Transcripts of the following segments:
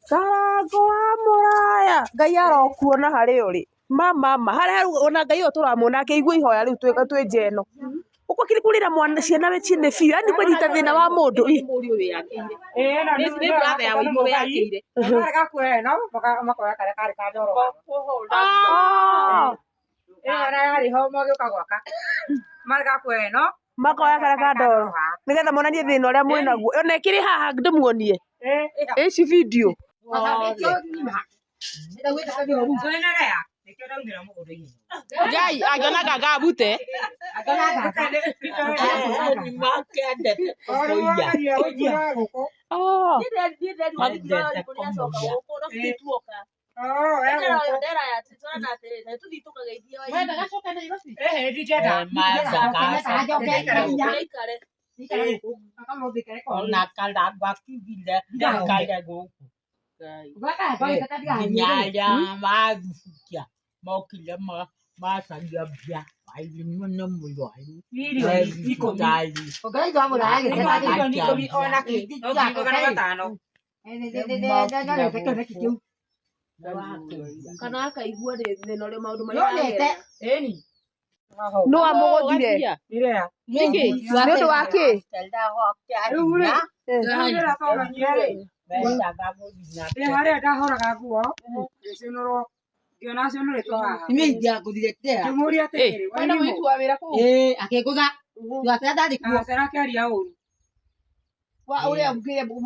Karango wa mũraya Ngai arokuona harĩa ũrĩ ma harĩa rĩu ona Ngai ũyũ tũramuona akĩigua ihoya rĩu twĩ nja ĩno ũkũkiri kũrĩra mwana ciana we chini biũ yani kũnyita thĩna wa mũndũ ĩ. Mũriũ wĩyakĩire. Nĩ brother ya Wairimũ wĩyakĩire. Marega kuoya ĩno makoya karĩa karĩ ka ndoro. Ah! Ĩyo ona yarĩ ho magĩũka gwaka. Marega kuoya ĩno Makoya karĩa ka ndoro nĩgetha monanie thĩna ũrĩa mwĩnaguo ona ĩkĩrĩ haha ndĩmuonie ĩci video. Nĩkĩo ndaumĩra mũgũnda-inĩ. Ngai angĩona nganga abute. Oh. Ona Karangũ akiugire ndakare gũkũ nginya arĩa mathubukia mokire macaria mbia Wairimũ nĩ mũrwaru e thibitarĩ. Kana akaigua thĩna ũrĩa maũndũ marĩa aragerera. Nũ amũgũthire? Nĩ ũndũ wa kĩ? Harĩa ndahoraga nguo ngĩcũnũrwo ngĩona cũnũrĩtwo haha ngĩmũria atĩrĩrĩ Wairimũ Akĩngũtha na acera akĩaria ũru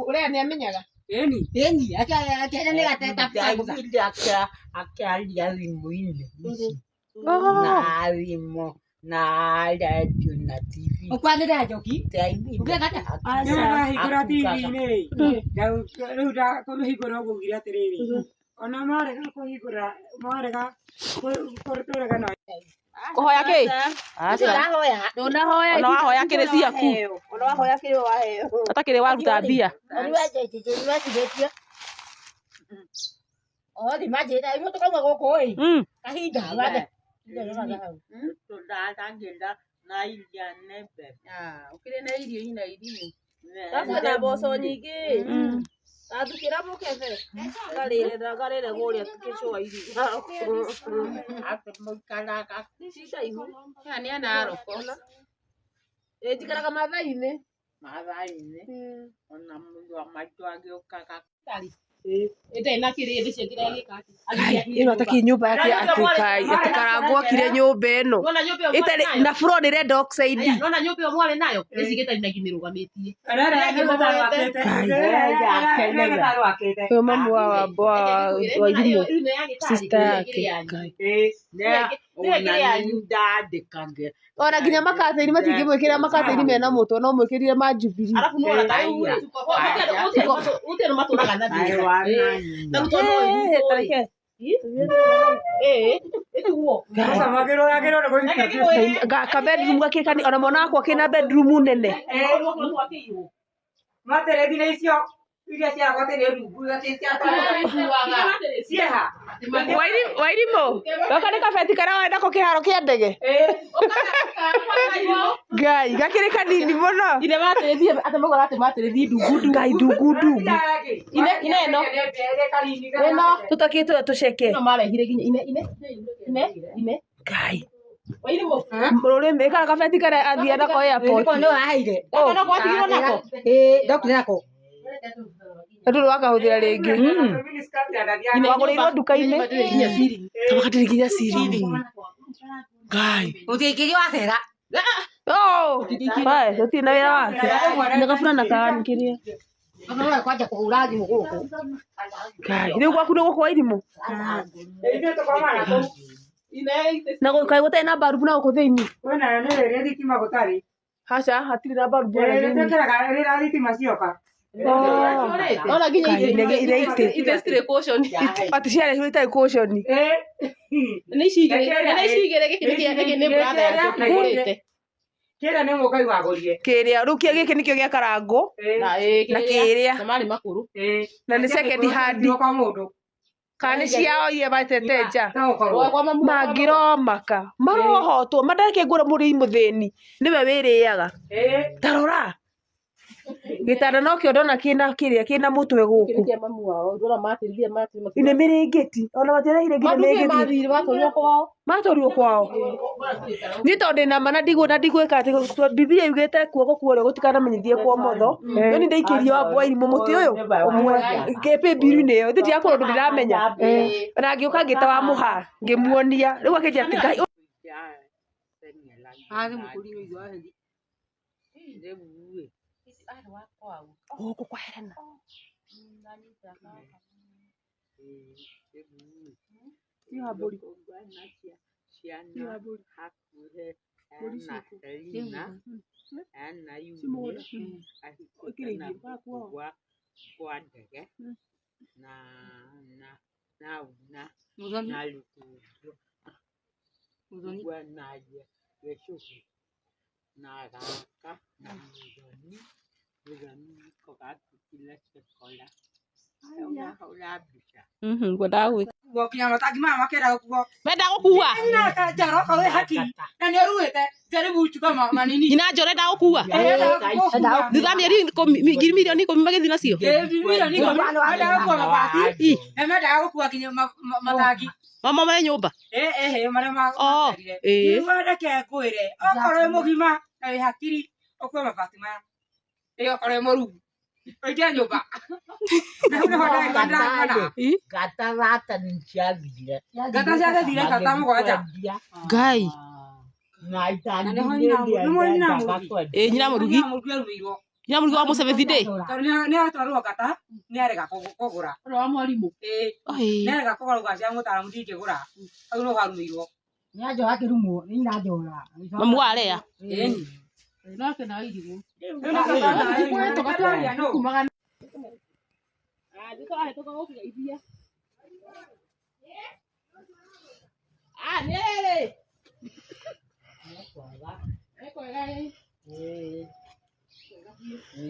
Ũrĩa nĩ amenyaga. ĩni Ndaiguire akĩaria thimũ-inĩ na thimũ na rendio na TV. Ũkwanĩrĩra njoki Ndaiguire rĩu ndahingũra TV-inĩ rĩ rĩu ndakũmĩhingũra ũguo ugire atĩrĩrĩ ona marega kũhingũra marega kũrega na Kũhoya kĩ? Ndũnahoya Ona wahoya kĩrĩ ciaku. Ona wahoya kĩrĩ waheo. Atakĩrĩ waruta mbia. Othi manjĩra imwe tũkauma gũkũ ĩ kahinda wande tũndaragĩra na iria nĩ mbembe. Ũkĩrĩ na irio ina irimũ. Arabu na mboco nyingĩ. Tathukĩra mũkebe. Ngarĩre ngarĩre kũrĩa gĩcũa-inĩ. Atĩ mũikaraga Cicaihu. Haha nĩ anaroko. Ĩ njikaraga Maathai-inĩ. Maathai-inĩ ona mũrũ wa maitũ agĩũkaga Ĩtarĩ na kĩrĩndĩ ciekire gĩka Ĩno atakĩ nyũmba yake atĩ kai atĩ Karangũ akire nyũmba ĩno. Nona nyũmba ĩyo Ĩtarĩ mwarĩ nayo. na floor nĩ red oxide. Nona nyũmba ĩyo mwarĩ nayo. Ĩci gĩtarĩ mĩrũgamĩtie. Ũyũ mamu wa Wairimũ sister yake. Ngai. ona nĩ ndandĩkagĩra Ona nginya makatĩri matingĩmwĩkĩra makatĩri mena mũtwe no mwĩkĩrire ma Jubilee. Arabu nona ta rĩu rĩ, gũtirĩ andũ matũraga na thĩna. Ta rĩu tondũ Eh, tareke. ĩĩ ĩtiguo. Ka bedroom gakĩ kani ona mwana wakwa kĩna bedroom nene. Materethi nĩ icio iria ciagwo atĩ nĩ rungu atĩ cieha Wairimũ gaka nĩ kabeti karĩa warĩ nako kĩharo kĩa ndege. Ngai gakĩrĩ kanini mũno. Ine matĩrĩthi atĩ maugaga atĩ matĩrĩthi ndungu ndungu. Ngai ndungu ndungu. Ine ine ĩno. Ĩno Tũtakĩtwo tũceke. ĩno marehire nginya ine ine ine ine. Ngai. Wairimũ. Rũrĩmĩ kana kabeti karĩa athiaga nako airport. nĩ waheire Gaka nako watigirwo nako. ĩĩ ndokire nako Ndũrĩ wakahũthĩra rĩngĩ. Wagũrĩirwo nduka-inĩ. Nginya ceiling. Tabaka ndĩrĩ nginya ceiling. Ngai. ũtingĩria wacera Oh, hai, gũtirĩ na wĩra wake. Na gaburana kĩrĩa. Ũkaona kwanja kũhũra thimũ gũkũ Ngai, rĩu gwaku nĩ gũkũ Wairimũ. Na kaĩ gũtarĩ na mbarubu na gũkũ thĩinĩ? Kwĩnayo nĩ rĩrĩa thitima gũtarĩ Aca, hatirĩ na mbarubu ona rĩrĩa thĩinĩ. twĩkĩraga rĩrĩa thitima cioka Ona nginya Ngai, ire itĩ. itĩ citirĩ cushion. Atĩ ciarehirwo itarĩ cushion. Nĩ ici igĩrĩ, nĩ ici igĩrĩ gĩkĩ nĩ gĩkĩ nĩ brother ya Njoki ũgũrĩte. Kĩrĩa nĩ mũkai wagũrire. Kĩrĩa, rĩu gĩkĩ nĩkĩo gĩa Karangũ Na ĩĩ na kĩrĩa na marĩ makũrũ. na nĩ second hand Kwa mũndũ. kana nĩ ciao iria matete nja. No ũkorwo. Kwa mamu Mangĩromaka marohotwo mandareke ngũre mũrĩi mũthĩni nĩwe wĩrĩaga Ĩĩ. ta rora Gĩtanda nokĩo ndona kĩna kĩrĩa kĩna mũtwe gũkũ. Kĩrĩa mamu wao ndona matĩrire matĩrire Nĩ mĩrĩngĩti. Ona matiarehire nginya mathire mĩrĩngĩti. mathire matwarirwo kwao. Matwarirwo kwao. Niĩ tondũ ndĩna ma na ndigwĩka atĩ Bibilia yugĩte kuoko kwa ũrĩo gũtikanamenyithie kwa ũmotho. No niĩ ndaikĩirie Wairimũ mũtĩ ũyũ ũmwe pay bill-inĩ ĩyo. Ithuĩ tirakorwo ũndũ ndĩramenya. Na ngĩũka ngĩta wa mũha ngĩmuonia. Rĩu akĩnjĩra atĩ Ngai gũkũ kwa Helena. Ngwendaga gwĩka. Kinya matangi maya makĩenda gũkuo. Menda gũkua. Nyina njara okorwo wĩ hakiri na nĩ ũruĩte jaribu chuka manini. Nyina Njora endaga gũkua. Thutha wa mĩeri ngiri mirioni ikũmi magĩthiĩ nacio. Milioni ikũmi mendaga gũkua mabati na mendaga gũkua nginya matangi. Mama me nyũmba. Ĩĩ marĩa Oh, matarire. ĩĩ. Rĩu reke ngwĩre okorwo wĩ mũgima na wĩ hakiri ũkue mabati maya. Ĩĩ okorwo wĩ mũruu ũingĩre nyũmba. Na hau nĩho ndagĩka ndĩramena. Ngata nĩciathire. Ngata ciathire ngata mũgwanja. Ngai. Na Na nĩho nyina nĩmo nyina mũrugi. Ĩĩ nyina mũrugi. Nyina mũrugi arumĩirwo. Nyina mũrugi wa Mũcebethi ndĩ. Tondũ nĩ atwarwo ngata nĩ arega kũgũra. Ũrĩa wa mwarimũ. Ĩĩ Oi. nĩ arega kũgũra uga cia mũtaaramu ndingĩgũra. Hau nĩho arumĩirwo. Mamu wa Lea. Ĩĩ.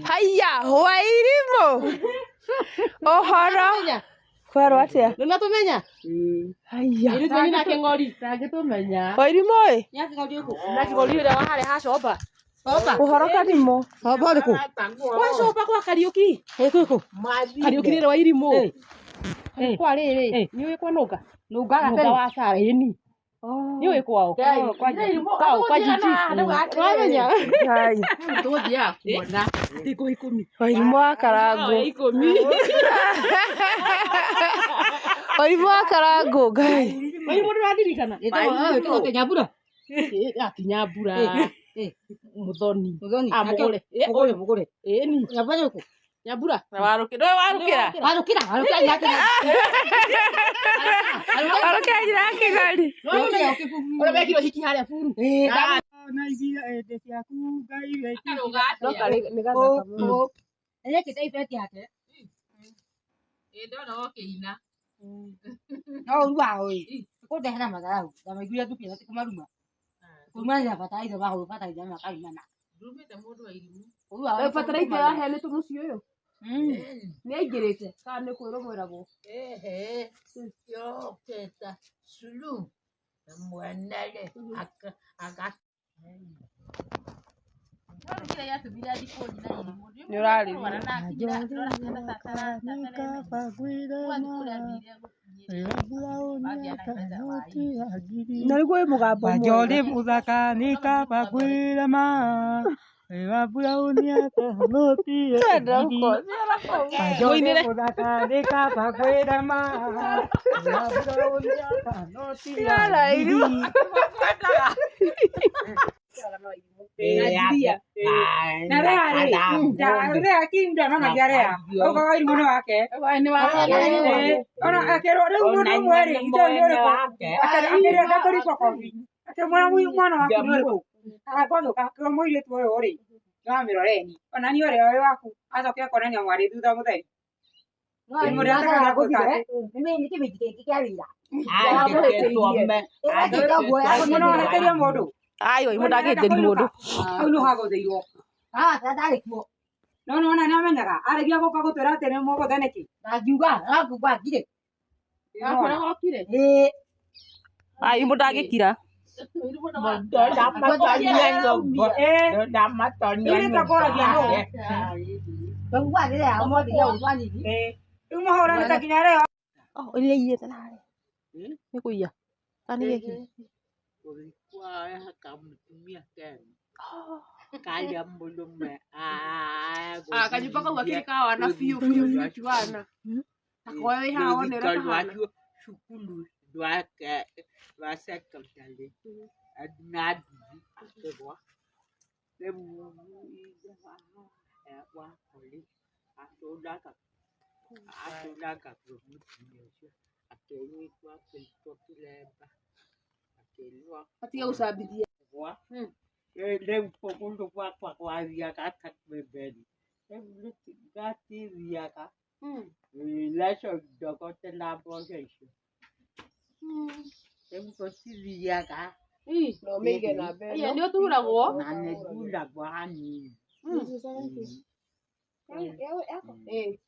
Haiya, Wairimũ. Ũhoro. Kwerwo atĩa? Nĩũratũmenya? Haiya. Ithuĩ nyina Kĩng'ori. Ndangĩtũmenya. Wairimũ ĩ. Na Kĩng'ori ũrĩa wa harĩa ha Comba. Ũhoro Karimũ. Comba ũrĩkũ? Kwa Comba kwa Kariũki. Kariũki nĩ wa Irimũ. Kwa rĩrĩ, nĩ ũĩ kwa Nũnga? Nũnga wa Sara ĩni. Nĩ ũĩ kwao? Kwao kwa Jiji. Wamenya? Ngai. Tũgũthiaga kuona thikũ ikũmi. Wairimũ wa Karangũ. Ikũmi. Wairimũ wa Karangũ Ngai. Wairimũ ndũrandirikana? Nyambura. Ti Nyambura. Muthoni. Ah, Mũgũre. Mũgũre. Ĩni. Nyambura. Warũkĩra. Warũkĩra. Warũkĩra nyina ya Kĩgari. Ũrĩa mekirwo hiki harĩa buru. Nĩ gathaka mũno. No ũru wao ĩ kũndehera matharau ndamaiguire thukuru ti kũmaruma kũrumanĩra bataraitha mahũrwo bataraitha makarumana. Ũru wao nĩ Bataraitha kũmaruma. yaheanĩtwo mũciĩ ũyũ. Nĩ aingĩrĩte kana nĩ kwĩrwo mwĩragwo? Nĩ ũrarĩrio. Na rĩu wĩ mũgambo mwega. Wanjori mũthaka nĩ kaba kwĩrema wĩra buraũni akanũtie Twenda gũkorwo. Wanjori mũthaka nĩ kaba kwĩrema wĩra buraũni akanũtie Tigana Irimũ. Na Lea rĩ, Lea kinda ndonagia Lea. Ũguo Wairimũ nĩ wake. Ĩĩ, ona akĩrwo rĩu mũndũ ũmwe rĩ, itoĩ nĩ ũrĩkũ? Akĩrĩa ndakũrikwo kobi. Akĩmwĩra mwana waku nĩ ũrĩkũ? Agakwathũka akĩrwo mũirĩtu ũyũ rĩ, nĩ wa mĩroreni. Ona niĩ ũrĩa wĩ waku acoke akonania mwarĩ thutha mũtheri. Ĩ mũndũ atakaga gwĩka atĩ. Nĩ kĩbeti kĩngĩ kĩa wĩra. Mũno wahĩtĩria mũndũ. Ai, Wairimũ ndangĩhĩtĩria mũndũ. Hau nĩho hagũthĩirwo. Ah, ndarĩ kuo. No nĩwona nĩamenyaga aregia gũka gũtwĩra atĩ nĩ mũgũthe nĩkĩ. Ndangiuga, arangiuga ngire. Akwĩra wokire. Ĩĩ. Ai, Wairimũ ndangĩkira. Mũndũ ũramatonia nyũmba. Ndũramatonia Rĩu nĩtakũragia nũ? Rĩu mahũranĩte nginya rĩo. Oh, nĩ aiyĩte narĩ. Nĩ kũiya. Kana nĩ gĩkĩ? Kamũtumia kega karĩa mũrũme Ah, kanyũmba kau gakĩrĩ ka wana biũ biũ biũ ti wana. Takoe wĩ haha wone ũrĩa kahana. Cukuru rwake rwa secondary na nduthi akĩgwa rĩu ithe wakwa rĩ atũraga atũraga kwĩ mũtumia ũcio akĩnyitwo akĩrutwo kĩremba akĩrwo Atige gũcambithia. gwa rĩu kũgũrũ gwakwa gwathiaga ta kwĩ mberi rĩu gatithiaga leco ndogote na mboco icio rĩu tũtithiaga. No mĩige na mbere. Aya nĩ ũturagwo. Na nĩ nduragwo hanini. Ĩĩ.